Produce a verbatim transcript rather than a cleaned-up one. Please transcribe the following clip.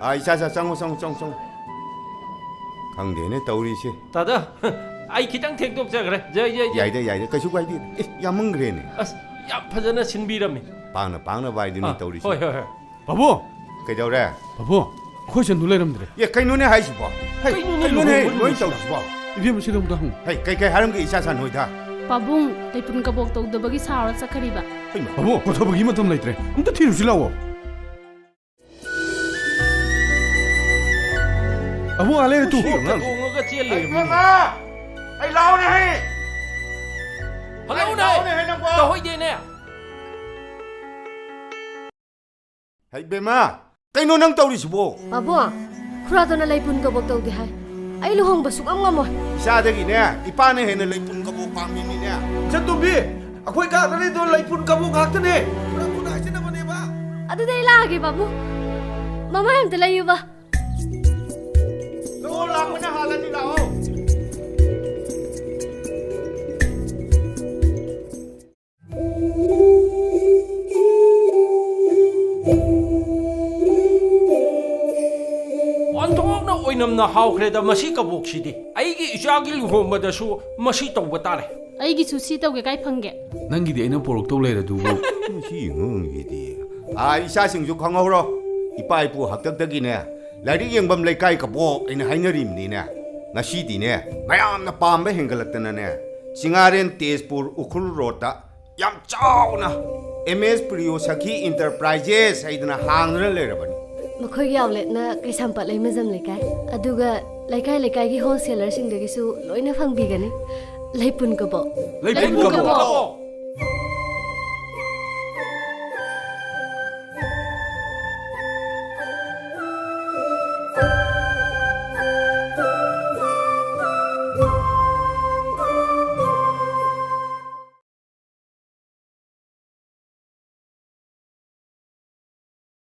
ꯑꯥ, ꯏꯆꯥ, ꯏꯆꯥ, ꯆꯪꯉꯣ, ꯆꯪꯉꯣ, ꯆꯪꯉꯣ, ꯆꯪꯉꯣ꯫ ꯈꯪꯗꯦꯅꯦ ꯇꯧꯔꯤꯁꯦ꯫ ꯇꯥꯗ, ꯑꯩ ꯈꯤꯇꯪ ꯊꯦꯡꯗꯣꯛꯆꯈ꯭ꯔꯦ꯫ ꯖꯩ, ꯖꯩ, ꯖꯩ꯫ ꯌꯥꯏꯗ, ꯌꯥꯏꯗ, ꯀꯩꯁꯨ ꯀꯥꯏꯗꯦ꯫ ꯑꯦ, ꯌꯥꯝꯃꯟꯈ꯭ꯔꯦꯅꯦ꯫ ꯑꯁ, ꯌꯥꯝ ꯐꯖꯅ ꯁꯤꯟꯕꯤꯔꯝꯃꯤ꯫ ꯄꯥꯡꯅ ꯄꯥꯡꯅꯕ ꯍꯥꯏꯗꯨꯅꯤ ꯑꯥ, ꯇꯧꯔꯤꯁꯦ꯫ ꯍꯣꯏ, ꯍꯣꯏ, ꯍꯣꯏ꯫ ꯄꯥꯕꯨꯡ! ꯀꯩꯗꯧꯔꯦ? ꯄꯥꯕꯨꯡ, ꯑꯩꯈꯣꯏ ꯆꯟꯗꯨ ꯂꯩꯔꯝꯗ꯭ꯔꯦ꯫ ꯑꯦ, ꯀꯩꯅꯣꯅꯦ ꯍꯥꯏꯁꯤꯕꯣ? ꯍꯩ, ꯀꯩꯅꯣꯅꯦ ꯀꯩꯅꯣꯅꯦ ꯂꯨꯍꯣꯡꯕ ꯂꯣꯏ ꯂꯣꯏꯁꯤꯜꯂ- ꯇꯧꯔꯤꯁꯤꯕꯣ? ꯏꯕꯦꯝꯃ, ꯁꯤꯗ ꯑꯝꯇ ꯍꯪꯉꯨ꯫ ꯍꯩ, ꯀꯩ ꯀꯩ ꯍꯥꯏꯔꯝꯒꯦ ꯏꯆꯥ ꯁꯥ ꯅꯣꯏꯗ? ꯄꯥꯕꯨꯡ, ꯂꯩꯄꯨꯟ ꯀꯕꯣꯛ ꯇꯧꯗꯕꯒꯤ ꯁꯥꯎꯔ ꯆꯠꯈ꯭ꯔꯤꯕ꯫ ꯍꯩꯃꯥ꯫ ꯄꯥꯕꯨꯡ, ꯄꯣꯊꯥꯕꯒꯤ ꯃꯇꯝ ꯂꯩꯇ꯭ꯔꯦ꯫ ꯑꯝꯇ ꯊꯤꯔꯨꯁꯤ ꯂꯥꯛꯑꯣ꯫ ꯄꯥꯕꯨꯡ, ꯑꯥ ꯂꯩꯔꯦ ꯇꯨ꯫ ꯁꯣꯛꯀ ꯇꯣꯡꯉꯒ ꯆꯦꯜ ꯂꯩꯔꯝꯃꯤꯅꯦ꯫ ꯏꯕꯦꯝꯃ! ꯑꯩ ꯂꯥꯛꯑꯣꯅꯦ ꯍꯩ! ꯍꯜꯂꯛꯎꯅꯦ! ꯑꯩ ꯂꯥꯛꯑꯣꯅꯦ ꯍꯩ ꯅꯪꯕꯣ! ꯇꯧꯍꯩꯗꯦꯅꯦ! ꯍꯩ ꯕꯦꯝꯃ, ꯀꯩꯅꯣ ꯅꯪ ꯇꯧꯔꯤꯁꯤꯕꯣ? ꯄꯥꯕꯨꯡ, ꯈꯨꯔꯥꯗꯣꯅ ꯂꯩꯄꯨꯟ ꯀꯕꯣꯛ ꯇꯧꯗꯦ ꯍꯥꯏ꯫ ꯑꯩ ꯂꯨꯍꯣꯡꯕ ꯁꯨꯛꯉꯝ ꯉꯝꯃꯣꯏ꯫ ꯏꯆꯥꯗꯒꯤꯅꯦ, ꯏꯄꯥꯅ ꯍꯦꯟꯅ ꯂꯩꯄꯨꯟ ꯀꯕꯣꯛ ꯄꯥꯝꯃꯤꯅꯤꯅꯦ꯫ ꯏꯆꯟꯇꯣꯝꯕꯤ, ꯑꯩꯈꯣꯏ ꯀꯥꯗ ꯂꯩꯗꯣ ꯂꯩꯄꯨꯟ ꯀꯕꯣꯛ ꯉꯥꯛꯇꯅꯦ꯫ ꯈꯨꯔꯥ ꯈꯨꯔꯥ ꯍꯥꯏꯖꯅꯕꯅꯦꯕ꯫ ꯑꯗꯨꯗꯤ ꯑꯩ ꯂꯥꯛꯑꯒꯦ, ꯄꯥꯕꯨꯡ꯫ ꯃꯃꯥꯏ ꯑꯝꯇ ꯂꯩꯌꯨꯕ꯫ ꯂꯥꯛꯑꯣ, ꯂꯥꯛꯄꯅ ꯍꯥꯜꯂꯅꯤ, ꯂꯥꯛꯑꯣ꯫ ꯑꯣꯟꯊꯣꯛꯅ ꯑꯣꯏꯅꯝꯅ ꯍꯥꯎꯈ꯭ꯔꯦꯗ ꯃꯁꯤ ꯀꯕꯣꯛꯁꯤꯗꯤ꯫ ꯑꯩꯒꯤ ꯏꯆꯥꯒꯤ ꯂꯨꯍꯣꯡꯕꯗꯁꯨ ꯃꯁꯤ ꯇꯧꯕ ꯇꯥꯔꯦ꯫ ꯑꯩꯒꯤꯁꯨ ꯁꯤ ꯇꯧꯒꯦ, ꯀꯥꯏ ꯐꯪꯒꯦ? ꯅꯪꯒꯤꯗꯤ ꯑꯩꯅ ꯄꯣꯔꯛꯇꯧ ꯂꯩꯔꯗꯨꯕꯨ꯫ ꯃꯁꯤ ꯑꯉꯥꯡꯁꯤꯗꯤ꯫ ꯑꯥ, ꯏꯆꯥꯁꯤꯡꯁꯨ ꯈꯪꯍꯧꯔꯣ꯫ ꯏꯄꯥ ꯏꯄꯨ ꯍꯥꯛꯇꯛꯇꯒꯤꯅꯦ, ꯂꯥꯏꯔꯤꯛ ꯌꯦꯡꯐꯝ ꯂꯩꯀꯥꯏ ꯀꯕꯣꯛ ꯑꯩꯅ ꯍꯥꯏꯅꯔꯤꯕꯅꯤꯅꯦ꯫ ꯉꯁꯤꯗꯤꯅꯦ, ꯃꯌꯥꯝꯅ ꯄꯥꯝꯕ ꯍꯦꯟꯒꯠꯂꯛꯇꯅꯅꯦ, ꯆꯤꯡꯉꯥꯔꯦꯟ ꯇꯦꯖꯄꯨꯔ ꯎꯈ꯭ꯔꯨꯜ ꯔꯣꯗꯇ ꯌꯥꯝ ꯆꯥꯎꯅ ꯑꯦꯝ ꯑꯦꯁ ꯄ꯭ꯔꯤꯌꯣ ꯁꯈꯤ ꯏꯟꯇꯔꯄ꯭ꯔꯥꯏꯖꯦꯁ ꯍꯥꯏꯗꯅ ꯍꯥꯡꯗꯨꯅ ꯂꯩꯔꯕꯅꯤ꯫ ꯃꯈꯣꯏꯒꯤ ꯑꯥꯎꯠꯂꯦꯠꯅ ꯀꯩꯁꯥꯝꯄꯥꯠ ꯂꯩꯃꯖꯝ ꯂꯩꯀꯥꯏ, ꯑꯗꯨꯒ ꯂꯩꯀꯥꯏ ꯂꯩꯀꯥꯏꯒꯤ ꯍꯣꯜꯁꯦꯂꯔꯁꯤꯡꯗꯒꯤꯁꯨ ꯂꯣꯏꯅ ꯐꯪꯕꯤꯒꯅꯤ꯫ ꯂꯩꯄꯨꯟ ꯀꯕꯣꯛ꯫ ꯂꯩꯄꯨꯟ ꯀꯕꯣꯛ꯫